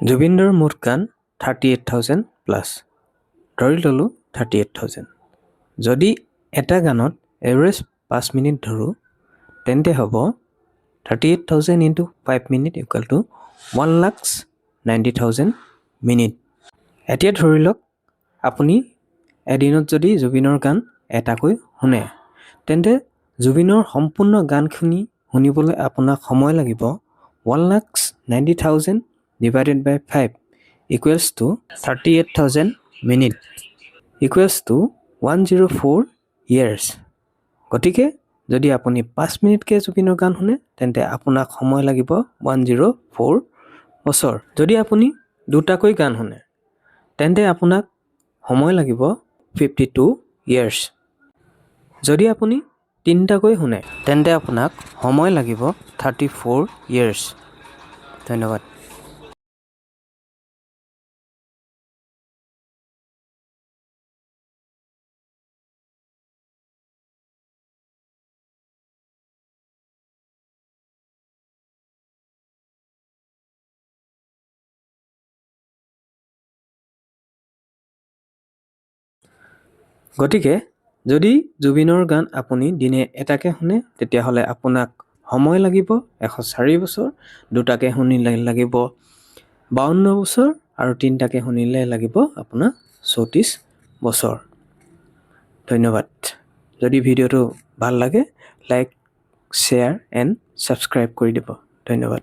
জুবিনদাৰ মুঠ গান 38,000 প্লাছ, ধৰি ল'লোঁ 38,000। যদি এটা গানত এভাৰেজ 5 মিনিট ধৰোঁ, তেন্তে হ'ব 38,000 into 5 minute equal to 1,90,000 minute। এতিয়া ধৰি লওক, আপুনি এদিনত যদি জুবিনৰ গান এটাকৈ শুনে, তেন্তে জুবিনৰ সম্পূৰ্ণ গানখিনি শুনিবলৈ আপোনাক সময় লাগিব 1,90,000 divided by 5 equals to 38,000 minute equals to 104 years। গতিকে যদি আপুনি 5 মিনিটকৈ জুবিনৰ গান শুনে, তেন্তে আপোনাক সময় লাগিব 104 বছৰ। যদি আপুনি দুটাকৈ গান শুনে, তেন্তে আপোনাক সময় লাগিব 52 ইয়েৰ্ছ। যদি আপুনি তিনিটাকৈ শুনে, তেন্তে আপোনাক সময় লাগিব 34 ইয়েৰ্ছ। ধন্যবাদ। গতিকে যদি জুবিনৰ গান আপুনি দিনে এটাকৈ শুনে, তেতিয়াহ'লে আপোনাক সময় লাগিব 104 বছৰ, দুটাকৈ শুনিলে লাগিব 52 বছৰ আৰু তিনিটাকৈ শুনিলে লাগিব আপোনাক 34 বছৰ। ধন্যবাদ। যদি ভিডিঅ'টো ভাল লাগে, লাইক, শ্বেয়াৰ এণ্ড ছাবস্ক্ৰাইব কৰি দিব। ধন্যবাদ।